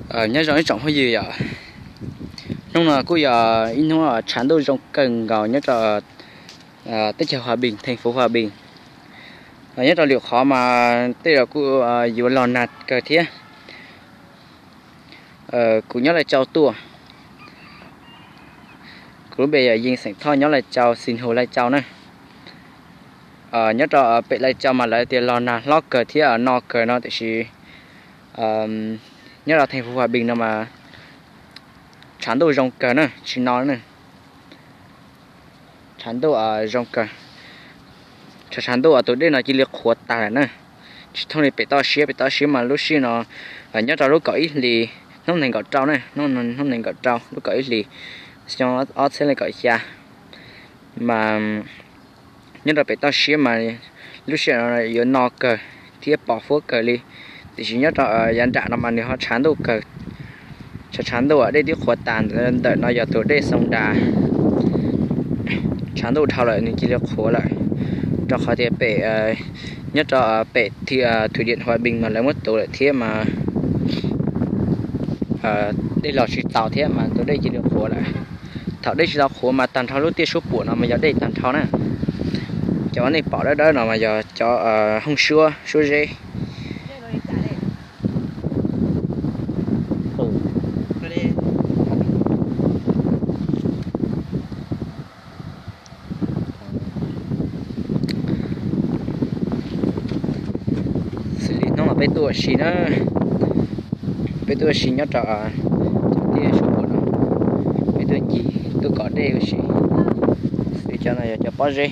Nyob zoo ib tsoom phooj ywg yom, hnub no kuj yog ib hnub tshav ntuj zoo kawg nkaus nyob rau teb chaws Hòa Bình, thành phố Hòa Bình. Nyob rau lwm qhov mas tej zaum kuj yuav los nag kawg thiab. Kuv nyob Lai Châu tuaj. Kuv lub npe yog Yeej xeem Thoj, nyob Lai Châu, Sìn Hồ, Lai Châu na. Nyob rau pem Lai Châu mas lawv tias los nag hlob kawg thiab no kawg no, tiam sis nyob rau thành phố Hòa Bình no mas tshav ntuj zoo kawg na, tsis no na. Tshav ntuj zoo kawg. Tshav ntuj tus dej no cia li qhuav tas lawm na. Tsis thooj li pem toj siab, pem toj siab mas lub sij hawm no nyob rau lub kaum ib hlis, hnub nees nkaum rau na, hnub nees nkaum rau lub kaum ib hlis xyoo ob txhiab leej kaum xya mas nyob rau pem toj siab mas lub sij hawm no yuav no kawg thiab pos huab kawg li. Tiam sis nyob rau yav nram no mas nws ho tshav ntuj kawg. Tshav, tshav ntuj dej twb qhuav tas, ntawm no yog tus dej Sông Đà. Tshav ntuj dhau lawm nws cia li qhuav lawm, rau qhov tias pem nyob rau pem thủy điện Hòa Bình mas lawv muab tuav lawm thiab mas dej los tsis tau thiab mas tus dej cia li qhuav lawm. Thaum dej tsis tau qhuav mas tag nrho lub tiaj suab puam no mas yog dej tag nrho na. Cov nej pom dawb dawb no mas yog cov hooj suab, suab zeb. Xws li hnub no peb tuaj ua si na, peb tuaj ua si nyob rau cov tiaj suab puam no, peb tuaj ncig tuaj kom dej ua si. Xws li cov no yog cov pob zeb.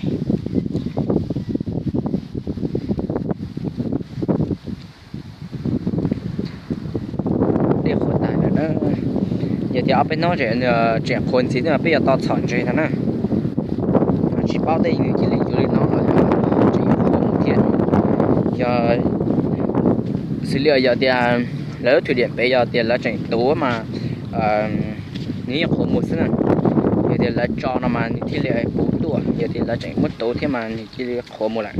Dej qhuav tas lawm na. Yog tias ob peb hnub tseem qhuav ntxiv xwb mas peb yuav tau txhom ntses ntag na. Tsis paub tej nws cia li cuag li no los tseem yuav qhuav mus thiab. Yog xws li yog tias lawv lub thủy điện pem yog tias lawv tseem tuav mas nws yeej qhuav mus xwb na. Yog tias lawv tso no mas nws thiaj li puv tuaj, yog tias lawv tseem muab tuav thiab mas nws cia li qhuav mus lawm.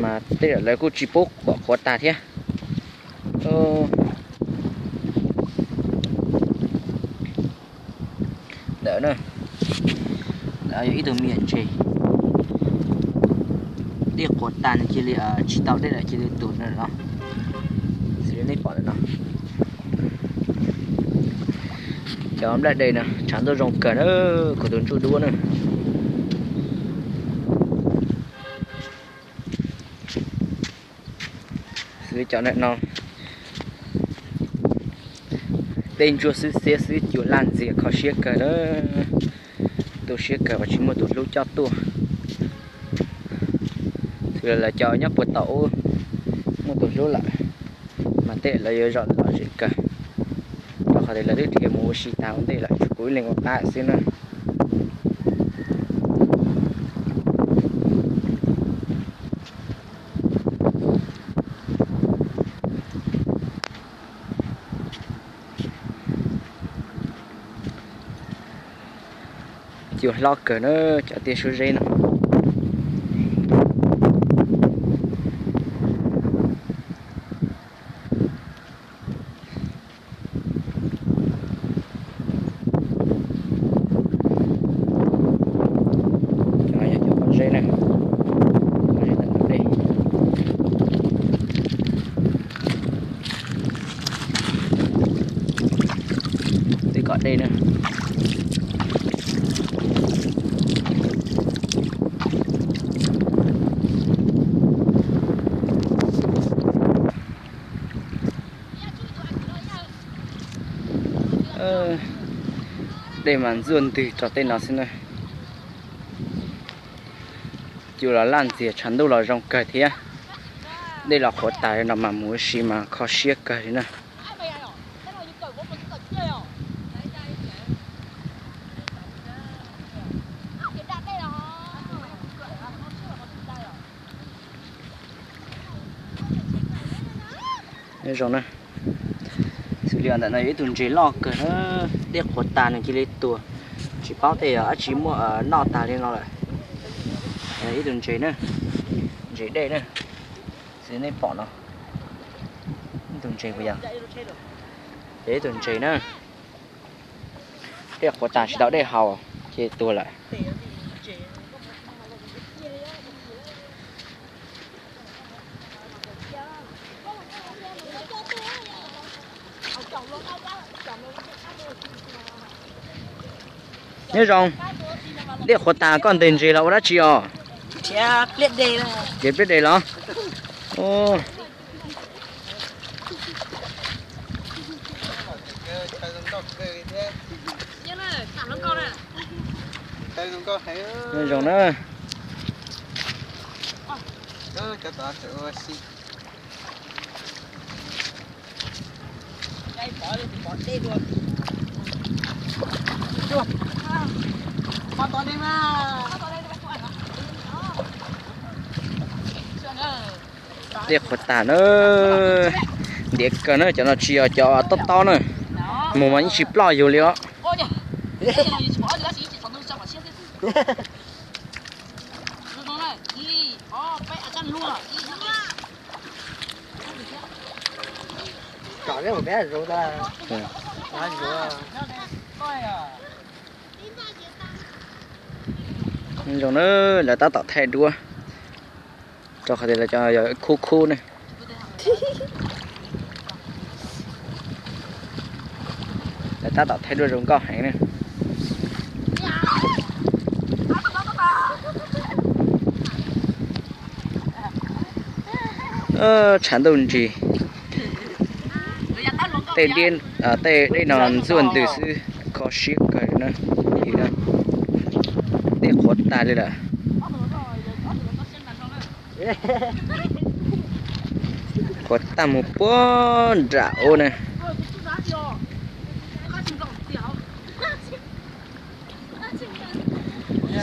Mas tej zaum lawv kuj tsis pub kom qhuav tas thiab. Ntawm na, ntawm yog ib tug me nyuam ntses, dej qhuav tas nws cia li tsis tau dej lawm cia li tuag no. Xws li nej pom ntawm no, cov nplaj dej no tshav ntuj zoo kawg na, kuv tus ntsuj duab na. Xws li cov ntawm no, dej ntsuab xwb xiab xwb cua laj ntxias kho siab kawg na. Tu siab kawg uas tsis muaj tus hlub coj tuaj. Xws li lawv cov nyob puag tom ub muaj tus hlub lawm, mas tej lawv yuav zom lom zem kawg, rau qhov tias lawv twb dhia mus ua si tas ua ntej lawm, tshuav kuv ib leeg ua qab xwb na. Cua hlob kawg na, cov tiaj suab zeb no. Cov no yog cov pob zeb na, pob zeb ntawm ntug dej. Twb kom dej na. Dej mas ntxuaj ntws rau tej no xwb na. Cua los laj ntxias, tshav ntuj los zoo kawg thiab. Dej los qhuav tas li no mas mus ua si mas kho siab kawg li na. Nyob zoo na, xws li ntawm no yog ib tug ntses loj kawg na, dej qhuav tas nws cia li tuag, tsis paub tej yog dab tsi muaj noj tas li no lawm. Ib tug ntses na, ntses dej na, xws li nej pom no, ib tug Ntses puas yog? Ces ib tug ntses na. Dej qhuav tas tsis tau dej haus ces tuag lawm. Nyob zoo, dej qhuav tas koj ntes ntses los ua dab tsi os? Ntes pliab de los? Nyob zoo na. Dej qhuav tas na. Ntiav kawg na, cov no tsis yog cov tob tob na. Mus mas yeej tsis ploj yus li os. Zoo na, lawv tab tom thaij duab, rau qhov tias lawv cov yog khub khub ne. Lawv tab tom thaij duab zoo nkauj heev ne. Tshav ntuj ntsis, tej dej no ntxuaj ntws xwb, kho siab kawg na. Dej qhuav tas li lawm. Qhuav tag mus puag nram ub na.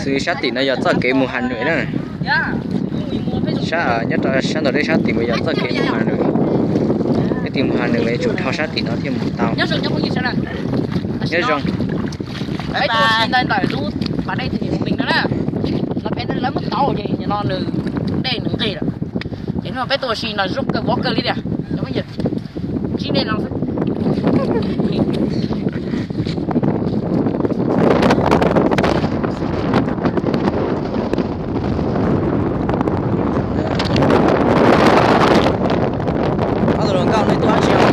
Xws sab tim no yog txoj kev mus Hà Nội na. Sab, nyob rau sab ntawm dej sab tim mas yog txoj kev mus Hà Nội. Peb tig mus Hà Nội mas yuav tsum dhau sab tim no thiaj mus tau. Nyob zoo. Peb tuaj si ntawm lub pas dej Thịnh Liệt Hòa no na. Lawv peb lawv muab tauv ces no nws dej nws nqig lawm. Ces no peb tuaj si no zoo kawg vov kawg li tiag. Sib dej no xwb. Ob tug hluas nkauj nej tuaj dab tsi os?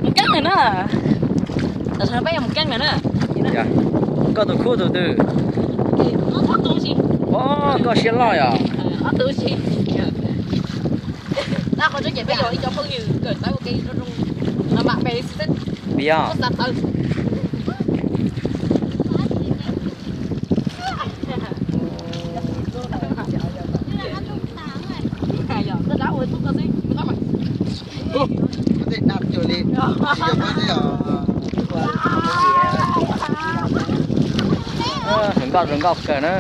Mus keeb lawm na. Tam sim no peb yuav mus keeb lawm na. Koj tus khub tus twg? Ob tug si. Os, koj siab loj yom. Ob tug si. Tab qhov tseeb ces peb yog ib cov phooj ywg kawm tawv ua ke zoo zoo, no mam pe xwb. Vim yog xav tawv. Zoo nkauj zoo nkauj kawg na.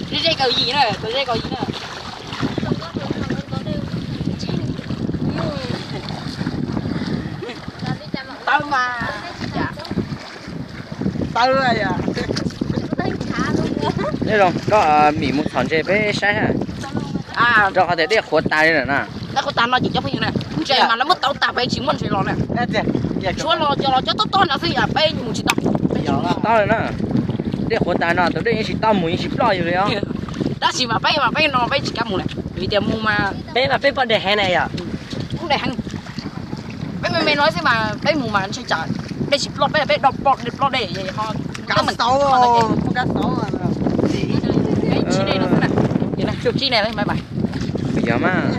Ze ze kaum yim na, ze ze kaum yim na. Tawv mas. Tawv. Nyob zoo, koj mim mus txhom ntses peb saib ha. Rau qhov tias dej qhuav tas li lawm na. Dej qhuav tas no ces cov phooj ywg na, ntses mas lawv muab tauv tas peb tsis muaj ntses los na. Tshuav los cov los cov tob tob no xwb, peb mus tsis tau. Tsis tau li na. Dej qhuav tas no tus dej yeej tsis tau mus yeej tsis ploj yus li os. Tab sis mas peb mas peb no peb tsis kam mus lawm vim tias mus mas peb mas peb poj dej heev na yom. Poj dej heev. Peb me me no xwb mas peb mus mas ntshe tsam dej tsis ploj peb, peb do ploj dej ploj dej ho. Kav xauv, kav xauv. Peb tsib dej no xwb na. Ces na, tsib dej na, bye bye. Yog mas.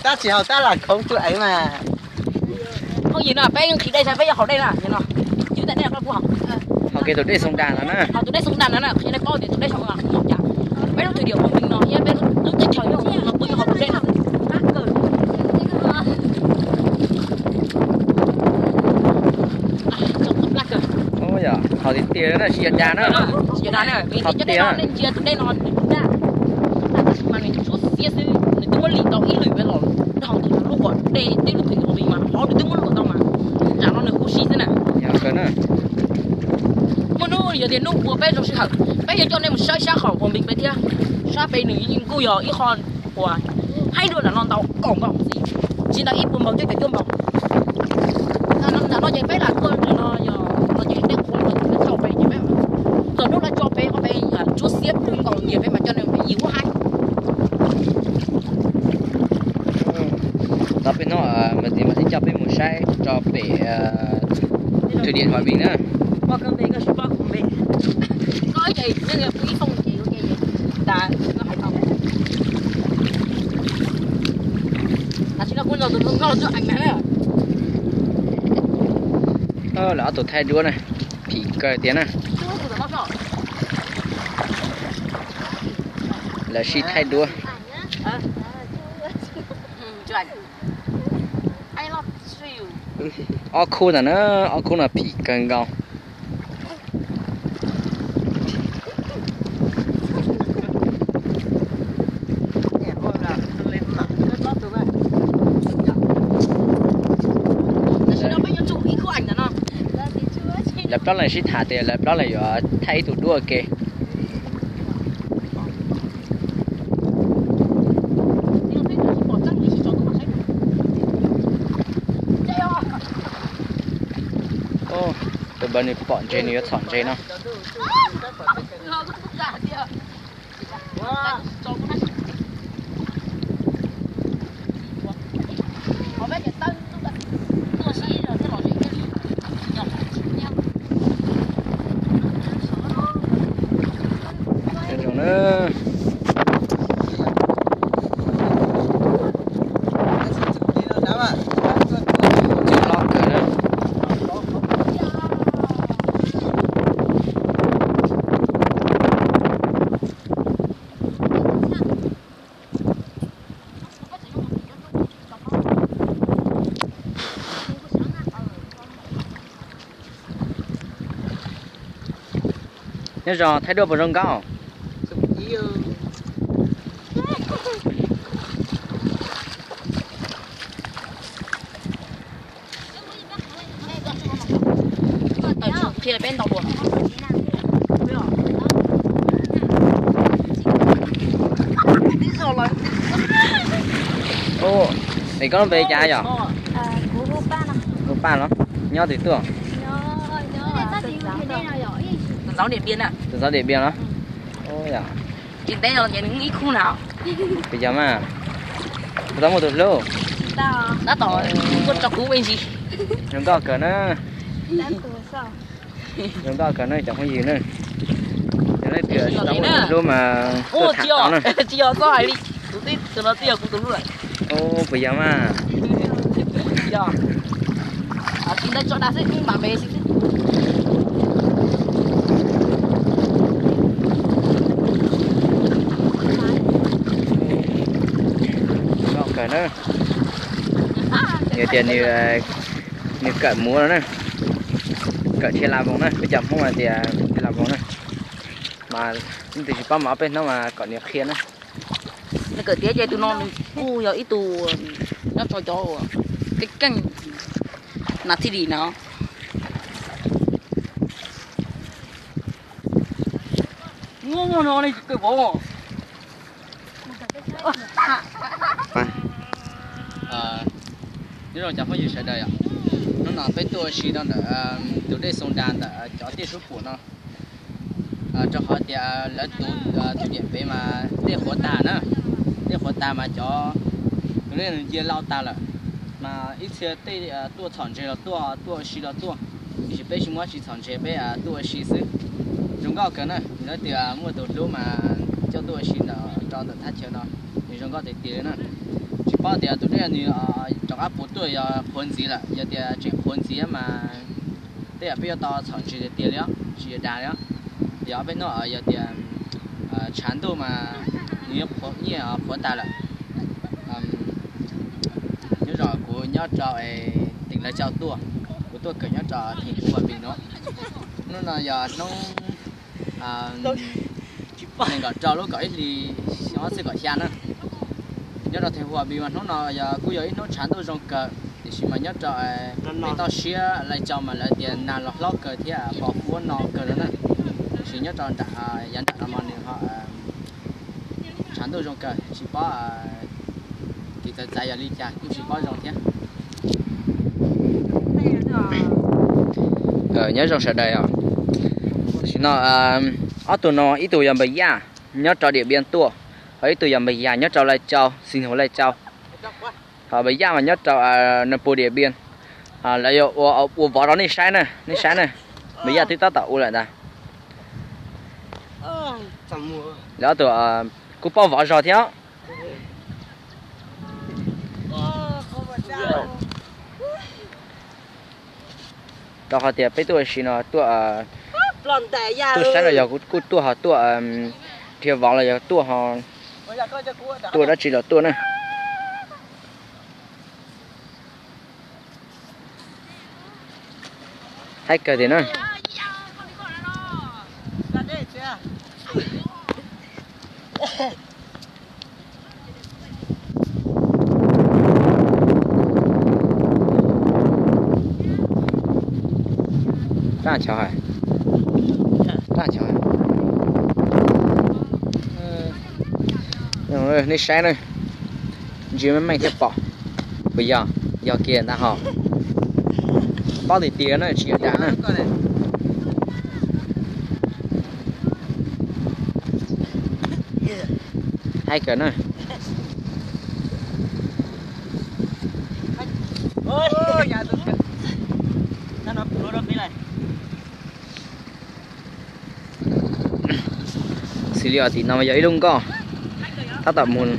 Tab sis haus tab lam khoov tus ev mas. Phooj ywg no peb yeej qhib dej saib peb yuav haus dej na no. Twb tau dej no pub haus. Haus kiag tus dej Soo Das no na. Haus tus dej Soo Das no na, qhia nej paub tias tus dej Soo Das no cas. Peb lub twg diam phooj ywg no thiab peb lub teb chaws no peb yuav haus tus dej no. Tiag tiag na, tsis yog dag na. Tsis yog dag na, vim tias cov dej no nej ntsia tus dej no nws dag, tab sis mas nws tsuab xiab xwb, nws twb muab lim tau ib lwm vim los dhau ntawm lub qhov dej tib lub thwm qhov vim mas hauv nws twb muab luam tau mas. Tsam no nws huv si xwb na. Muaj hnub yog tias hnub ua peb zoo sij hawm, peb yuav coj nej mus saib sab qhov qhov vim peb thiab. Sab pem nws kuj yog ib qho uas haib dua nram no ntau kaum npaum ntxiv, tsis ntau ib puas npaum coj caum cuaj npaum. Nram no ces peb lam tuaj no yog no ces dej qhuav no ces peb tso pem ces peb, thaum hnub no tso pem qhov pem tsuab xiab pw nkaus ces peb mam coj nej mus pem yim huab haib. Tau peb hnub mas txiv mam li coj peb mus saib rau pem thwm diam hov vim na. Lawv ob tug thaij duab na, phim kawg tiag na. Lawv sib thaij duab. Ob khub ntawm na, ob khub no phim kawg nkaus. Lawv plaub leeg sib tham tias lawv plaub leeg yuav thaij ib tug duab ua ke. Tus npawg nws pom ntses nws yuav txhom ntses no. Zoo na. Nyob zoo, thaij duab puas zoo nkauj? Es koj lub npe cas yom? Hu Paj los? Nyob twg tuaj? Tus ntxauv Diam Npiam los? Tsis ntev los ces nws ib khub na. Puas yog mas? Puas tau muaj tus hlub? Tab tom tuaj tso kuv me ntsis. Zoo nkauj kawg na. Zoo nkauj kawg na cov phooj ywg na. Yog leej twg tsis tau muaj tus hlub mas tuaj tham tau na. Tsis yog txhob hais li, tus twg no twb yog kuv tus hlub lawm. Puas yog mas? Yog. Tsis ntawd tso dag xwb, mam me xwb. Zoo nkauj kawg na. Yog tias nws, nws kawm muv no na, kawm thiaj la voos na, peb cov Hmoob hais tias thiaj la voos na. Mas leej twg tsis paub mas ob peb hnub mas kom nws qhia na. Nws kawm tiav ces tus no nws kuj yog ib tug nyob rau cov keej keej nas thi dim no. Muaj no ne kawg vauv. Nyob zoo cov phooj ywg sawv daws yom, hnub no peb tuaj ua si rau ntawm tus dej Xoo Das ntawm cov tiaj sub pum no. Rau qhov tias lawv tus, tus diam pem mas dej qhuav tag na, dej qhuav tag mas cov tus dej nws ncia lau tag lawm, mas ib txhia tej tuaj txhom ntses los tuaj, tuaj ua si los tuaj, tiam sis peb tsis muaj dab tsi txhom ntses, peb tuaj ua si xwb. Zoo nkauj kawg na, lawv tias muaj tus hlub mas coj tuaj ua si ntawm rau ntawm thaj chaw no, nws zoo nkauj tiag tiag li na. Tsis paub tias tus dej nws rov qab puas tuaj yog qhuav ntxiv lawm, yog tias tseem qhuav ntxiv mas tej yam peb yuav tau txhom ntses tiag tiag li os, tsis yog dag li os. Yog ob peb hnub yog tias tshav ntuj mas nws yeej qhuav tag lawm. Nyob zoo kuv nyob rau Teem Lawv Cau tuaj, kuv tuaj kawm nyob rau Theem Phoo Vam Vim no. Hnub no yog hnub nees nkaum rau lub kaum ib hlis xyoo ob txhiab kaum xya na. Nyob rau Theej Huas Npis mas hnub no yog kuj yog ib hnub tshav ntuj zoo kawg, tiam sis mas nyob rau pem toj siab Lai Cau mas lawv tias nag los hlob kawg thiab pos huab no kawg no na. Tiam sis nyob rau nram yav nram no mas nws ho tshav ntuj zoo kawg, tsis paub kev txawv txav yog li cas kuj tsis paub zoo thiab. Nyob zoo sawv daws os. Tam sim no ob tug no ib tug yog npawg Yaj nyob rau Diam Npiam tuaj, ho ib tug yog npawg Yaj nyob rau Lai Cau, Xeev Khuam Lai Cau. Ho npawg Yaj mas nyob rau Nais Phoo Diam Npiam. Lawv yuav ua vov rau nej saib na, nej saib na. Npawg Yaj twb tab tom ua lawm ntag. Lawv ob tug kuj paub vov zog thiab. Rau qhov tias peb tuaj ua si no tuaj, tuaj saib los yog kuj tuaj, ho tuaj dhia vov los yog tuaj, ho tuaj dab tsi los tuaj na. Haib kawg tiag na. Raj chav hais, raj chav hais. Nej saib na, ntsia meej meej thiaj pom. Puas yog? Yog kiag ntag hos. Paub tiag tiag na, tsis yog dag na. Haib kawg na. Xws li os, tim no yog ib lub nkoj tab tom mus,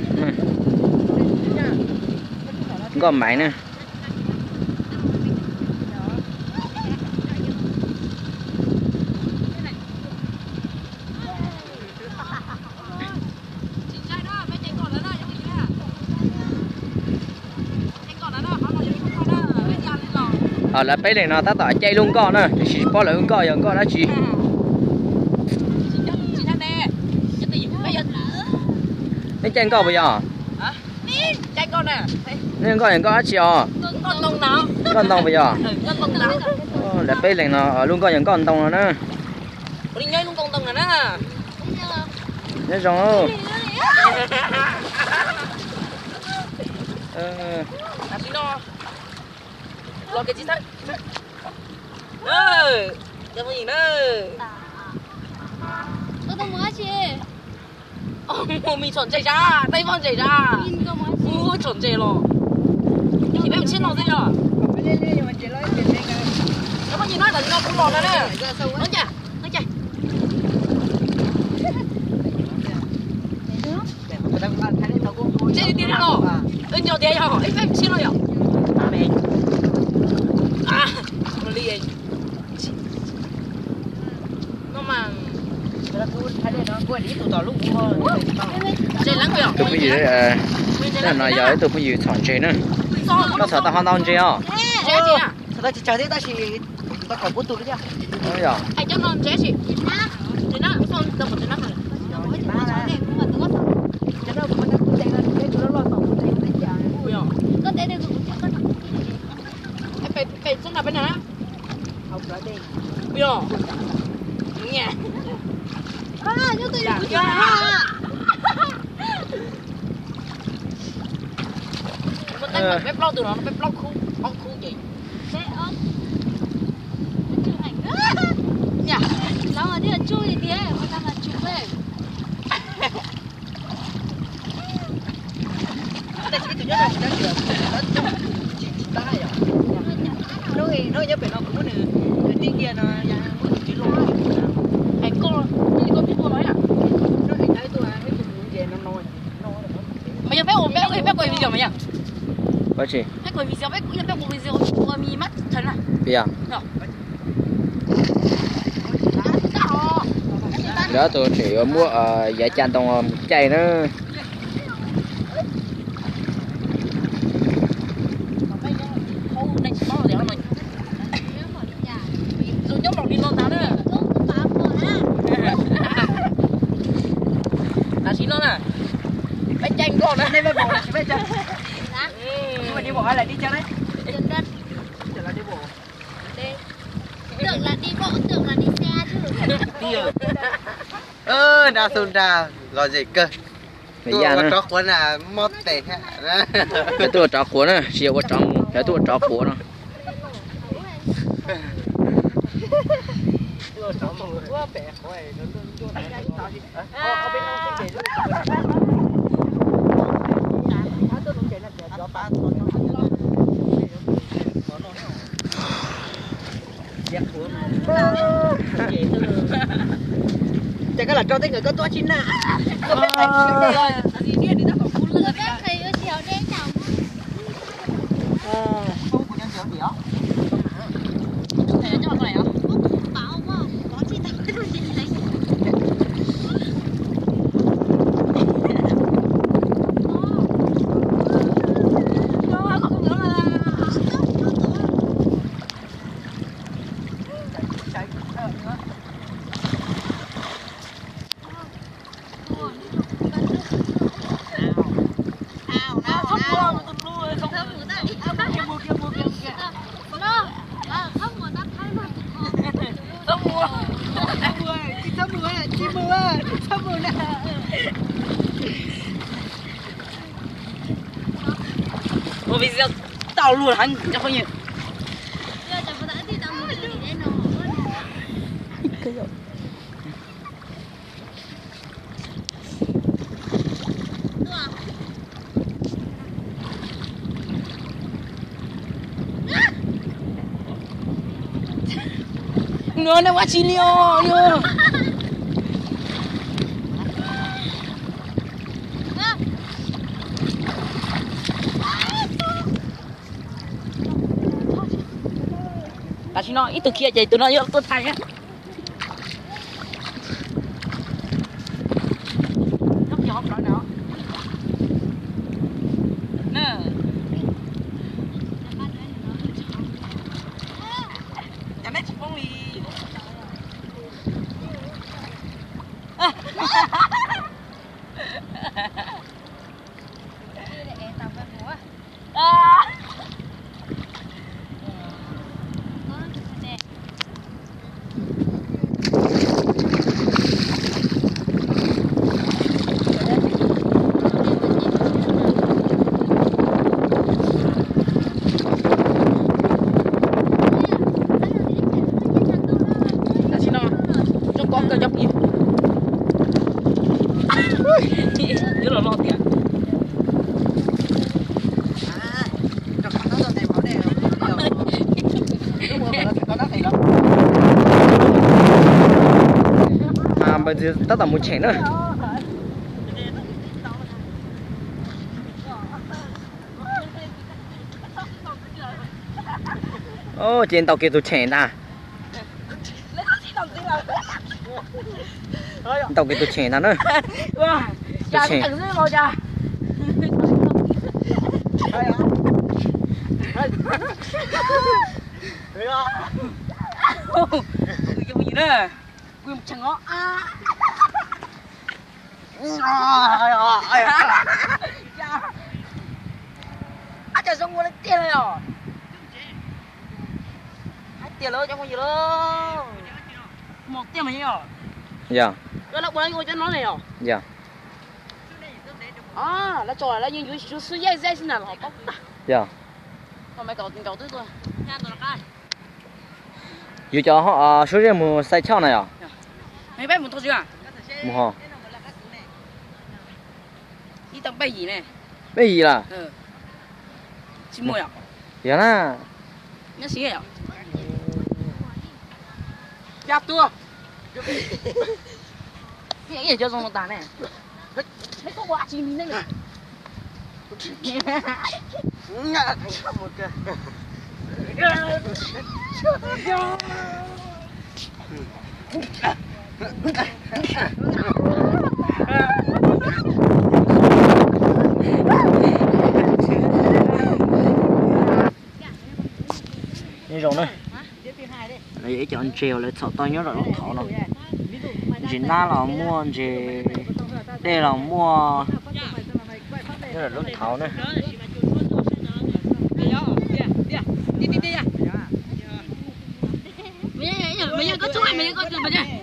nkoj maiv na. Lawv peb leeg no tab tom caij lub nkoj na, tiam sis tsis paub lawv lub nkoj yog nkoj dab tsi. Nej caij nkoj puas yog? Nej nkoj yog nkoj dab tsi os? Nkoj ntoo puas yog? Lawv peb leeg no lub nkoj yog nkoj ntoo no na. Nyob zoo. Mus tsom ntses zab, tej poj ntses zab. Ub, tsom ntses los. Peb mus tsheb no xwb yog. Poj niam no tam sim no kuv los no na. No cas, no cas. Ntshe tiag los, nco tias yog ib peb mus tsheb no yom. Li no mas. Tus phooj ywg, no yog ib tug phooj ywg txhom ntses na. Koj txhom tau ho ntau ntses os? Peb plaub tus no peb plaub khub, ob khub ces. Mas yog peb ua, peb ua video mas yog. Peb ua video, peb ua video ua mi mab thawv na. Yog. Lawv tus tseem yuav muab yav caj ntoo mus caij na. Tus nyob npaum li no ntag na. Đi bộ hay là đi chân đấy? Đi chân đất. Đi chân là đi bộ. Đi. Tưởng là đi bộ, tưởng là đi xe chứ. Đi rồi. Ơ, nra xu nra, lom zem kawg. Tuaj ua tsov quav na, mob tes thiab. Cov tuaj ua tsov quav na, tsis yog ua tsov mus, cov tuaj ua tsov quav no. Ces koj los rau tej nkawd koj tuaj tsis na. Ua video tau luag heev cov phooj ywg. No, nej ua tsis li os. Tam sim no ib tug khiav ces tus no yuav tuaj thaij. Cov neb tsis poob li. Tam sim no zoo nkauj kawg cov phooj ywg. Yuav los loj tiag. Tab tom mus cheem na. Ces ntaus kiag tus cheem ntag. Ntaus kiag tus cheem ntag na. Tus cheem. Ab, cas zoo ua li tiag li os. Hais tias lawv cov phooj ywg lawm. Mus tiag mas yog. Yog. Lawv ua cov no ne yog. Yog. Lawv tso lawv yeej yuav xub zej zej xwb na los paub tag. Yog. Yus cov suab zej mus xai choj na yog. Mus ho. Peb yim lawm. Yog na. Nyob zoo na, yog ib cov ntses uas lawv txhom tau nyob rau lub thov no. Ntses nab los muaj, ntses dej los muaj, Nyob lub thaud na. Mas yog koj txhub, mas yog koj txhub, mas yog koj txhub.